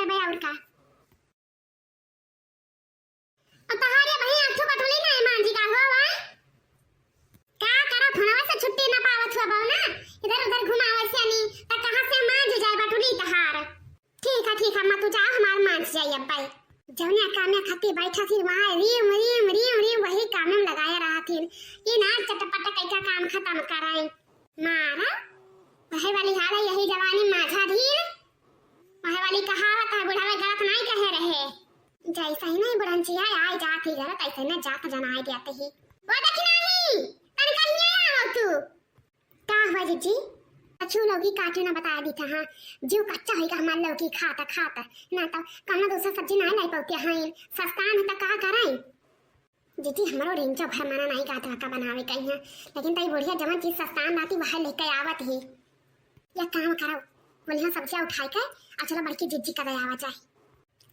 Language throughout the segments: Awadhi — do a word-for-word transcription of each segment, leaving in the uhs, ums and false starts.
बे और का। और तहारे बहिन आँखों बटुली ना है मांझी का हो भाई? का करा, फोनवा से छुट्टी ना पावत हुआ बाऊ ना, इधर उधर घुमावे से नहीं, त कहाँ से मांझ जाए बटुली तहार? ठीक है, ठीक है, अम्मा तू जा, हमार मांझ जाई अब भाई। जौने कामे खातिर बैठा थी वहाँ रीम, रीम, रीम, रीम वही कामे में लगाए रहा थी। ये ना चटपट कई का काम खत्म कराई। मारा, वही वाली हाल है, यही जवानी माझा धीर। वही वाली कहावत है, बुढ़ावे गलत नहीं कहे रहे। जैसे ही नहीं बुढ़ंचिया आए जात ही गलत, ऐसे न जात जनाए देते ही। वो देखी नहीं, तन कहीं आओ तू। का हुआ जीजी? अच्छू लौकी काटे ना बता दी था, हाँ। जीव कच्चा होइगा हमार लौकी खात, खात। ना तो कौनो दूसरा सब्जी ना लाई पौते हैं। सस्ता न तो का कराई? जीजी, हमरो रेंचो भर मना नहीं का था का बनावे कहीं है, लेकिन तई बुढ़िया जवन चीज सस्तान रहती वह लेके आवत ही। या काम करो, बोलिया सब्जिया उठाए के आ चलो बड़की जीजी का दे आवा जाए।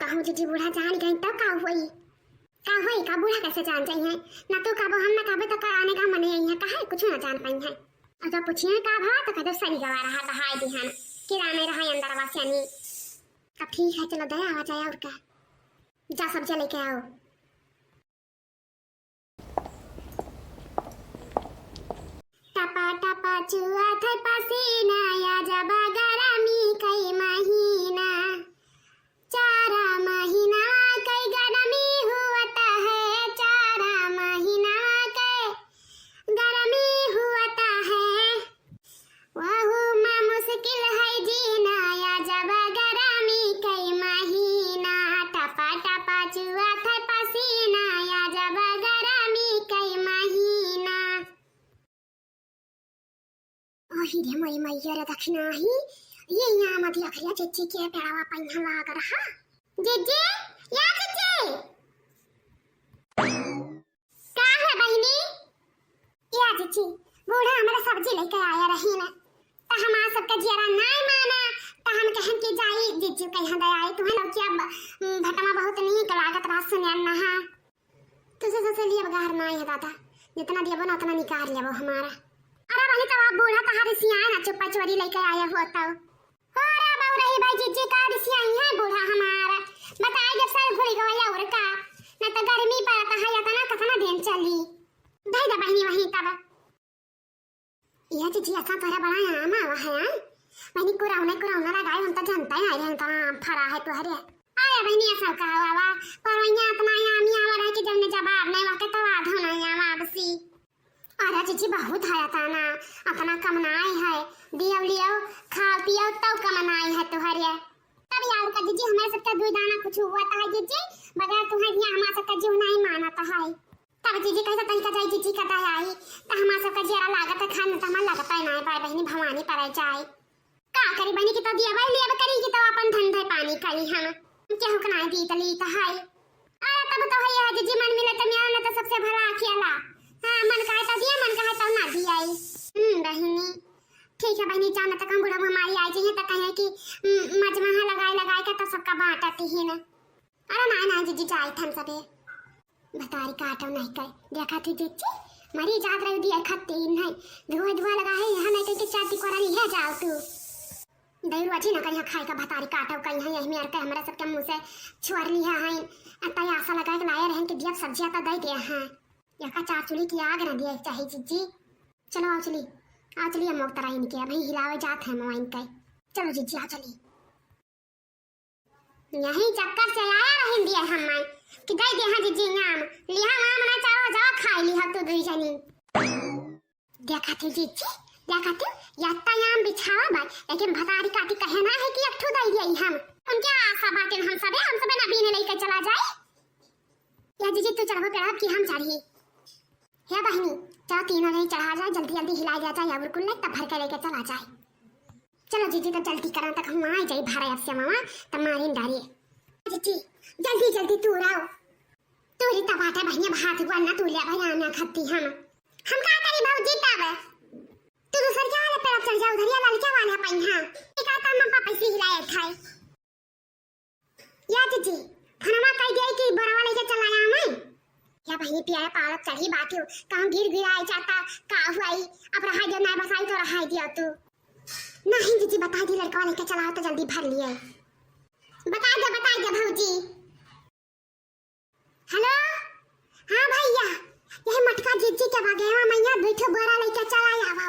कहूँ जीजी बूढ़ा जान गई तब का हुई? का हुई का बूढ़ा कैसे जान जाई है? ना तू कहबो हम ना कहबे तो का आने का मने आई है, काहे कुछ ना जान पाई है। और जब पूछिए का भा तो कह दो सही गवा रहा, बहाई दिहन किराने रहा अंदर वासियानी। अब ठीक है चलो दे आवा जाए और का। जा सब्जिया लेके आओ। टपा टपा चुआ थे पसीना, या जब गरमी कई महीना। चार महीना कई गरमी हुआ है, चार महीना कई गरमी हुआ है। वहू मा मुश्किल है जीना, या जब गरमी कई महीना, टपा टपा चुआ थे पसीना, या जब गरमी कई महीना। ओही रे मोरी मैया रे दखिना ही, ये यहाँ मत रख लिया, जीजी के पेड़वा पैना लाग रहा। जीजी, या जीजी। का है बहिनी? या जीजी, बूढ़ा हमारा सब्जी लेके आया रही ना, त हमार सबका जियरा नाय माना, त हम कहन कि जाई जीजी कहाँ दे आई, तुम्हें लोग की अब, उम, भटमा बहुत नीक लागत बा सुनियन ना, हाँ। तुझे जैसे लिए बगार नाय है दादा, जितना दिया ना उतना निकाल लिया वो हमारा। अरे बहिनी, तब आप बूढ़ा तहारे सियाए ना चुप्पा चोरी लेके आया हुआ तब। हो रे बाऊ रही भाई जीजी का रिसियाई है बूढ़ा हमारा। बताए जब सर घुड़ी गवा और का। ना तो गर्मी पड़ता है या तना कतना दिन चली। दे दे बहिनी वहीं तब। यह जीजी ऐसा तोरा बड़ा आम आवा है, हाँ? बहिनी कुराउने कुराउने लगाए हम तो जनता ही नहीं रहन का आम फरा है तोहरे। आया बहिनी ऐसा का आवा, पर वहीं इतना आम ही आवा रहे कि जब ने जवाब नहीं वाके तो आधो नहीं आवा अब सी। अरे जीजी, बहुत है अतना, अतना कम नाई है, दियो लियो, खाओ पियो, तब कम नाई है तोहरे। तब यार का जीजी, हमारे सबका दुई दाना कुछ हुआ था है जीजी, बगैर तुम्हारे यहाँ हमारे सबका जीव नहीं माना था है। तब जीजी कैसे तरीका जाई जीजी का दया आई, तो हमारे सबका जियरा लागत है खाने तो हमारा लगता ही नहीं, भाई बहिनी भवानी पर जाए। का करी बहिनी की तो दिया भाई लिया करी की तो अपन धंधे पानी करी हम। केहू के नाई दीत लीत है। अरे तब तो है जीजी, मन मिले तो मेरा ना तो सबसे भला अकेला। हाँ, मन कहे तो दिया, मन कहे तो ना दिया ही। हम्म, बहिनी। ठीक है बहिनी, जाना तक हम बूढ़ा हमारी आई जाइए तो कहें कि, हम्म, मजमा है लगाए लगाए का तो सबका बांटती ही ना। अरे ना ना जीजी, जाए थन सबे। भतारी काटो नहीं कर, देखा थी जीजी, मरी जात रही दिया खत्ते ही नहीं। धुआं धुआं लगा है, यहाँ नहीं कहीं के चाटी कोरा नहीं है, जाओ तू। दही रोटी ना करिया खाए का भतारी काटो कहीं है, यही में अरके हमरा सबके मुँह से छुअर लिया है। अतः आशा लगा के लाया रहन के दिया सब्जिया तो दे दिया है। यका चार चूल्ही की आग ना दिया चाहे जीजी। चलो आओ चली, आओ चली हम तरह इनके अभी हिलावे जात है मोइन के। चलो जीजी आओ चली। यही चक्कर से आया रहन दिया हम मैं कि दे दे हाँ जीजी आम, लिहा आम ना चारो जाओ खाई लिहा तू दुई जनी। देखा तू जीजी, देखा तू, यत्ता आम बिछावा बा, लेकिन भतारी काटी कहे ना है कि एक ठो दे दिया हम। उनके आशा बाटे हम सबे, हम सबे ना बीने लेके चला जाए। या जीजी तू चढ़बो पेड़ब कि हम चढ़ी? हे बहिनी, चलो तीनों जनी चढ़ा जाए, जल्दी जल्दी हिला दिया जाए, और कुल तब भर के लेके चला जाए। चलो जीजी, तो जल्दी करा, तक हम आ जाई भरा अब से मामा, तब मारिन डारिए। जीजी, जल्दी जल्दी तू आओ। तू री तब आटा बहिया भात गुआ ना तू ले भाई आना खत्ती हम। हम का करी भौजी तब? तू दूसर क्या वाले पेड़ चढ़ जा, उधर या ललका वाले पई हां। एक आता हम पापा से हिलाए खाए। या जीजी, फनवा कह दिया कि बरवा लेके चला आया मैं। या बहिनी पिया पालक चढ़ी बाटियो, कहूँ गिर गिराए जाता, का हुआ ई? अब रहाई दियो, ना बसाई तो रहाई दियो तू। नहीं जीजी, बता दी लड़का लेके चलाओ तो जल्दी भर लिए। बताइ दे, बताइ दे भौजी। हेलो, हाँ भइया, यही मटका जिज्जी के बगेवा मइहाँ दुइ ठो बोरा लइके चला आवा।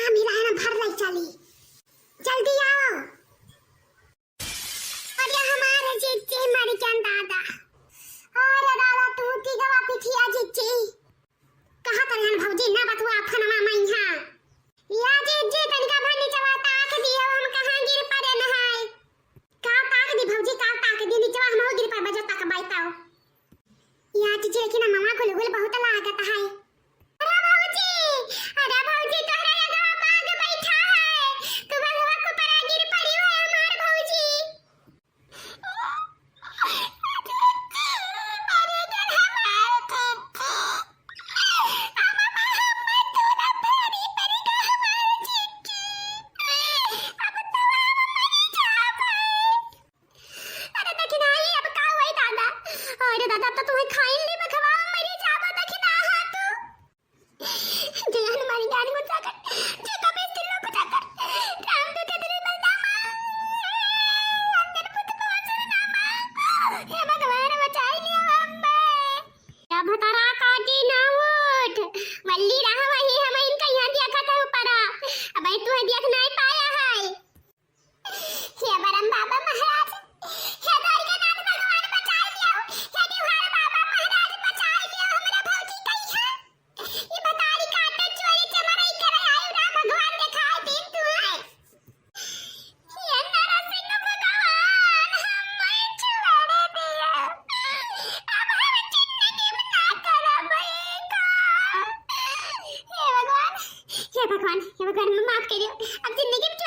आम ही रहना भर लइ चली, जल्दी आवा। अरे हमार जिज्जी मरि गन दादा। अरे दादा, तू की गवा पिठिया जिज्जी। कहाँ तरिहन भौजी, ना बतुआ फनवा मइहाँ। या जिज्जी, तनिका भर निचवा ताक दियो, हम कहाँ गिर पड़े न है। का ताक दी भौजी, का ताक दी, निचवा हमहू गिर पड़बे जो तकबइ तउ। या जिज्जी, लेकिन अमवा गुलगुल बहुत लागत है। अरे भौजी, अरे भौजी, तोहरा अगवा बाघ बैठा है, तू बघवा को परा गिर पड़ी है हमार भौजी। अरे दखिनहा, अब का होई दादा? अरे दादा, तो तुम्हें खाइन ली बघवा, मरी जाबो दखिनहा तू। जय हनुमान ज्ञान गुण सागर, जय कपीस त्रिलोक जाकर, राम दूत अतुलित बल धामा, अंजनी पुत्र पवन सुत नामा। हे भगवान बचाइ लियो हम्मे। या भतारा काटी ना उठ, वल्ली रहा वही, हम इनका यहाँ देखत है ऊपरा, अब तू देख नहीं पाया है। हे बरम बाबा महाराज, हे द्वारिकानाथ भगवान बचाइ लियो, हे देवहार बाबा महाराज बचाइ लियो, हमरा भौजी कहिया। ई बतारी काटन चोरी चमरई करे आयु ना भगवान देखाइ दिन तू है। हे नरसिंह भगवान, हम्मे छोड़ दियो। अब हम जिंदगी में ना करब ई काम। हे भगवान, हे भगवान, हे भगवान, माफ करियो। अब जिंदगी में